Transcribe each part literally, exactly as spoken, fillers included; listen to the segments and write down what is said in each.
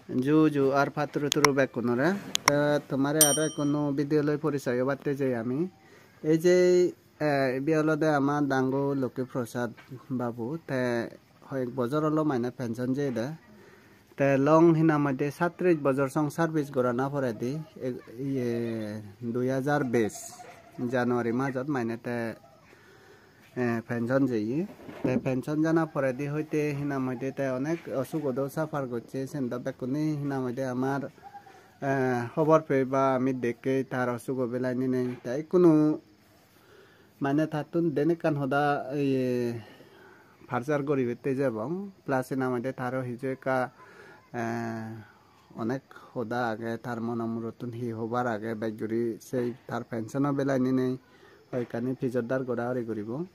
Ju ju ar patturu turu bekkunore. Te tomare aro ekko nuo video loi porisoy obatte jei ami. Ei je, eh, ibe olode ama dangu Lokki Prasad babu. Te hoyek bojor olo mane pension jeyede. Te long hinang hoide satris bojor song service gorana poredi, e, iye, dui hajar beis January majot mane te eh, pension jeye. Te pension jana poredi hoite hinang hoide te onek osugo do suffer gocche, sen do bekkune hinang hoide amar, eh, hobor pei ba ami dekkei tar osugo belai ninei. Te ikkunu mane tattun den ekkan hoda, iye, parjar guribette jebong, plus hinang hoide taro hiju ekka, eh, onek hoda age, tar mono murottun hi hobar age, bej guri sei tar pension-o belai ninei hoyekkani pijor dar gora guri guribong.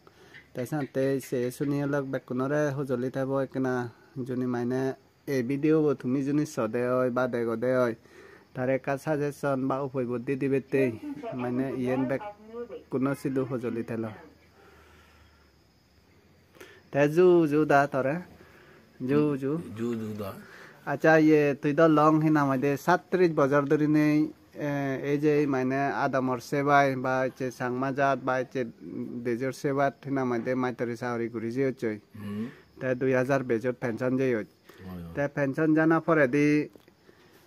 Te sante se suni olok bekkunore hojoli tebo ekkena, juni mane ei video bo tumi juni sode oi ba degode oi, tare ekka suggestion ba upoi bo di dibettei, mane iyen bekkuno sidu hojoli telo. Te ju ju da tore. Ju ju. Ju ju da. Accha, iye, tui do long hinang hoide satris bojor dhurinei, eh, ei je mane adamor sebai ba ecche Changma jat ba ecche dejor sebat hinang hoide maittori sagori guri jeyochoi. Hmm. Te dui hajar beijot pension jeyoj. Oi, oi. Te pension jana poredi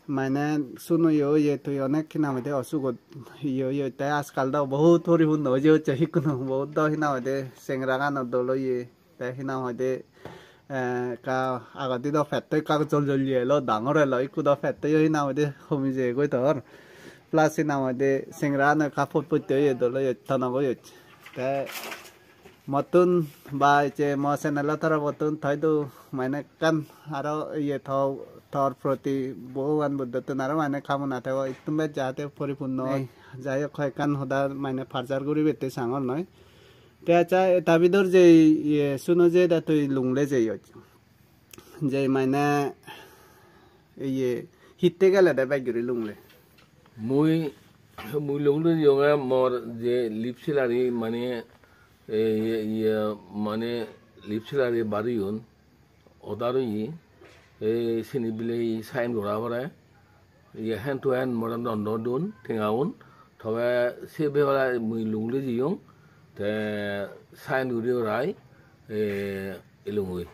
mane suno yo ye tui onek hinang hoide osugot ye ye te ajkal do bohut poripunno oye hocche ikkunu, bohut do hinang hoide sengraganot dol oye te hinang hoide, eh, ekka agodi do petto ekka jol jol ye elo, dangor elo, ikku do petto yo hinang hoide homi jeyegoi tor, plus hinang hoide sengragano ekka pot potte oye, dol oye, tonok oye. Te mottun ba ecche mo channel-o torobottun toidu mane ekkan aro iye to-, tor proti Bhogoban Buddhottun aro mane kamona tebo ittun bej jahate poripunno oi. Jai hok, hoyekkan hoda mane parjar guribette sangor noi. Te accha, eta bidor jei iye suno je da tui Lunglei jeyoj. Je mane iye hitte gelede bej guri Lunglei? Mui, mui Lunglei jeyonge mor je leave salary mane, eh, iye, iye, mane leave salary bareyon, order oye, eh, sini bile sign gora pore, iye hand to hand more no, no don, tengaun, tobe se bepare mui Lunglei jeyong, te sign guri orai, eh, elungoi.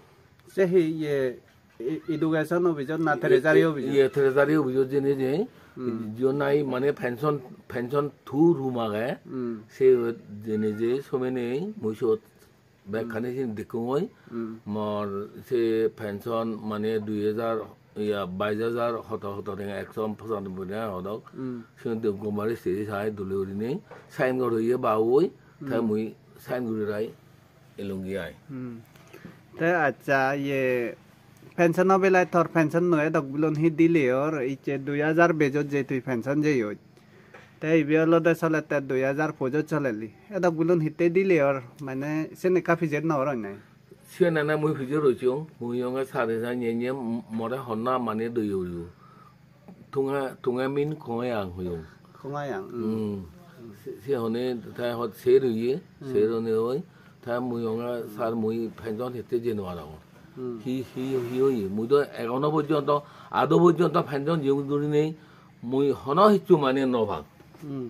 Se hi iye, e-, education office-ot na treasury office-ot? Iye, treasury office-ot jeinei je, hmm, jiyot nahi mane pension, pension thu room age, hmm, siyot jeinei je somenei mui siyot bekkani, hmm, sini dekkongoi. Hmm. Mor se pension mane dui hajar, iya, bais hajar hoto hoto tenga, ekso pochanoboi tenga hodok. Hmm. Siyot gomari siri sai dole gurinei sign gor oye ba oi, te, hmm, mui sign guri rai elungi ai. Hmm. Te accha, iye, pension-o belai tor pension-o edok bilun hi dileyor, icche dui hajar bejot je tui pension jeyoj. Te ibe olode solette dui hajar pojoj soleli. Edok bilun hittei dileyor, mane sen ekka pijer nw or oi nai? Siyen ene mui pijer roichung, mui onge sari janye nye m-, more honna mane doyo yo. Tunga, tunga min konga yang hoyong. Konga yang, hmm. Hmm. Se, se hone ta hot ser oye, hmm, ser hone oi. Ta mui onga sar mui pension hette je no parong. Hmm. Hi, hi, hi oye. Mui do egono porjonto, ado porjonto pension jiyong duri nei. Mui hono hissu mane no pang. Hmm.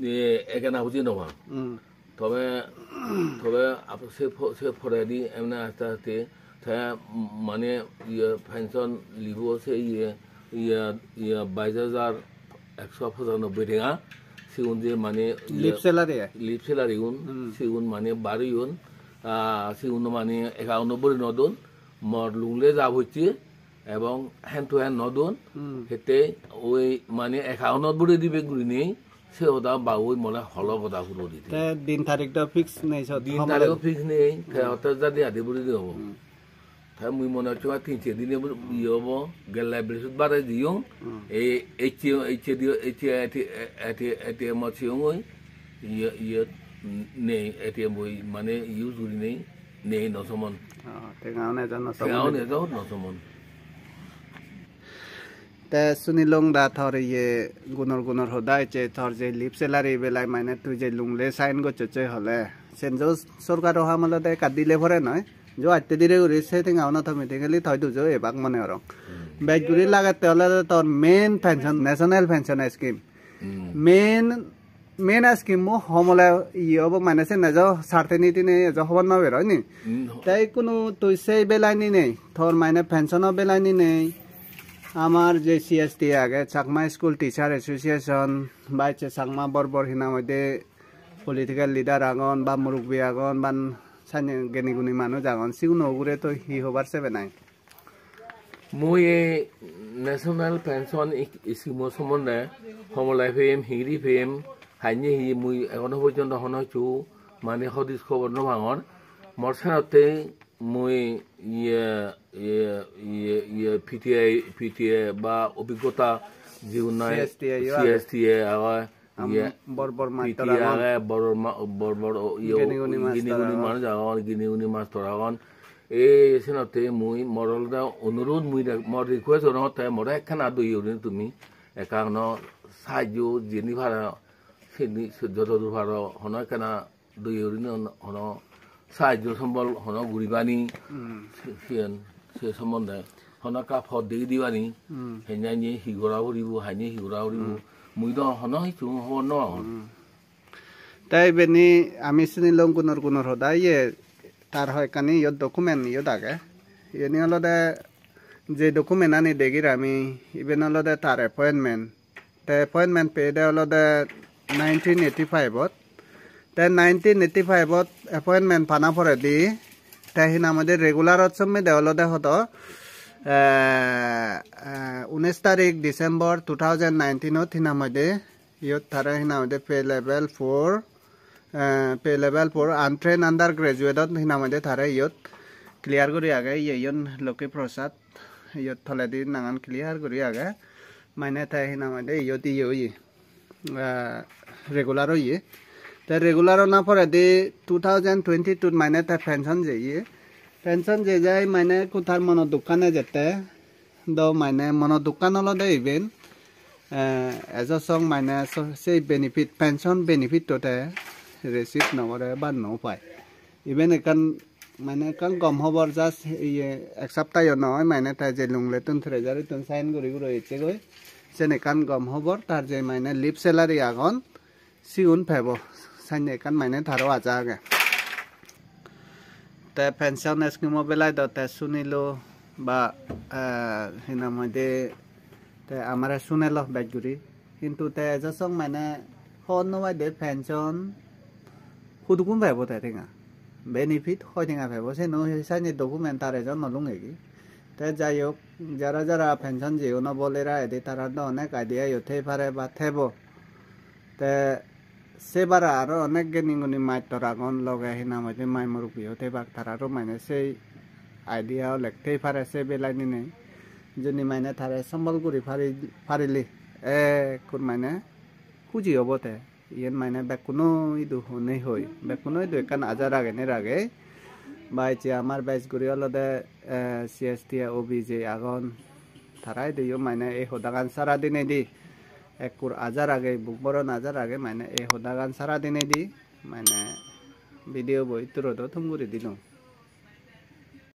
E, egena buji no pang. Hmm. Tobe, tobe ap-, se po-, se poredi emne aste aste te mane iye pension libo se iye, iye, iye bais hajar ekso pochanoboi tenga. Sigun je mane iye leave salary ai? Leave salary gun, hmm, sigun mane bareyon, ah, sigun mane account-o buri no don, mor Lunglei ja hocche, ebong hand to hand no don, hmm, hette oi mane account-ot buri dibe gurinei, se hoda ba oi mone holo goda puro dite. Te din tarik do fix nei sot, din homole tarik fix nei, te, hmm, hotte jadi adi buri di obo. Hmm. Te mui mone hocche tin ser dine buri iye obo, gelle Brihospotibare jiyong, hmm, ei ecche, ecche di, ecche A T M-ot siyongoi, iye, iye, nei, A T M boi mane use gurinei, nei no somon. Oh, tenga-un ejo no somon. Tenga-un ejo no somon. Te sunilung da tor iye gunor gunor hoda ecche, tor je leave salary belai mane tui je Lunglei sign gocchochoi hole. Sen jo sorkaro ham olode ekka dile pore noi. Jo atte dire guri se tenga-un automatically toi dujo ebak mone gorong. Hmm. Bej guri lagette olode tor main pension, national pension scheme. Hmm. Main, main scheme mo homole iye obo mane sen ejo certainty nei, ejo hobor no pero ni. Hmm. Te ikkunu tui sei belai ni nei, tor mane pension o belai ni nei. Amar je C S T A age, Chakma School Teacher Association, ba ecche Chakma bor bor hi nang hoide political leader agon, ba murubbi agon, ban sanye geni guni manuj agon, siguno ugure tui hi hobar sebe nai? Mui ei National Pension ik-, Scheme-o sombonde homole peyem, hingiri peyem, hanye hi mui egono porjonto hono hissu mane hodis hobor no pangor. Mor senotte mui iye, iye, iye, iye P T I, P T A ba obiggota jigun nai C S T A yo age. C S T A age, Am-, iye, bor bor mastor P T A agon. Age, bor bor ma-, bor bor o-, iyo, gini guni gini mastor guni agon. Manuj agon, gini guni mastor agon. Ei senotte mui mor olode onurot mui re-, mor request gorongotte more ekkana doye gurinei tumi ekka hono sahajjo jeni paro, seni jododur paro hono ekkana doye gurinei hono, hono sahajjo sombol hono guribani, hmm, si-, siyen, se sombonde hono ekka pot degi dibani, hmm, henne henne hi gora puribo, henne hi gora puribo, hmm, mui do hono hissu hobor no pangor. Hmm. Te ibeni ami sinilong gunor gunor hoda iye, tar hoyekkani iyot document iyot age. Iyeni olode je document ani degir ami, iben olode tar appointment. Te appointment peyede olode nineteen eighty-five-ot. Te nineteen eighty-five-ot appointment pana poredi, te hi nang hoide regular-ot sommede olode hodo, eh, eh, unis tarik December two thousand nineteen-ot hi nang hoide, iyot tare hi nang hoide pay level four, eh, pay level four untrained undergraduate-ot hi nang hoide tare iyot clear guri age, iye iyon Lokki Prasad, iyot toledi nangan clear guri age. Mane te hi nang hoide iyot iye oye, eh, regular oye. Te regular ona poredi two thousand twenty-two mane te pension jeye. Pension je jai mane ekku tar mono dukkan ejette. Do mane mono dukkan olode iben, eh, ejo song mane so-, sei benefit, pension benefit-to te receive no gore ba no pai. Iben ekkan mane ekkan gom hobor, just iye ek saptayo noi, mane te je Lunglei-tun treasury-tun sign guri guri ecchegoi. Sen ekkan gom hobor, tar je mane leave salary agon, sigun pebo. Sanne ekkan mane taro aja age. Te pension scheme-o belai do te sunilo ba, eh, hi nang hoide, te amare sunelo bej guri. Hintu te ejo song mane hobor no paide pension hudukkun pebo te tenga. Benefit hoi tenga pebo, seno sanne document tar ejo no lungegi. Te jai hok, jara jara pension jeyon obo lera edi, tarar do onek idea yo thei pare ba thebo. Te se bara aro onek geni guni mastor agon, loge hi nang hoide mai murubbi yo thebak, tararo mane sei idea olek thei pare se belai ninei. Juni mane tare sombol guri pari-, parile ekkur mane huji obo te. Iyen mane bekkuno idu honei hoi, bekkuno idu ekkan aja ragene ragei. Ba ecche amar bej guri olode, eh, C S T A O B je agon, tara idu yo mane ei hodagan sara dinedi ekkur aja ragei, buk boron aja ragei, mane ei hodagan sara dinedi mane video bo itturo do thum guri dilung.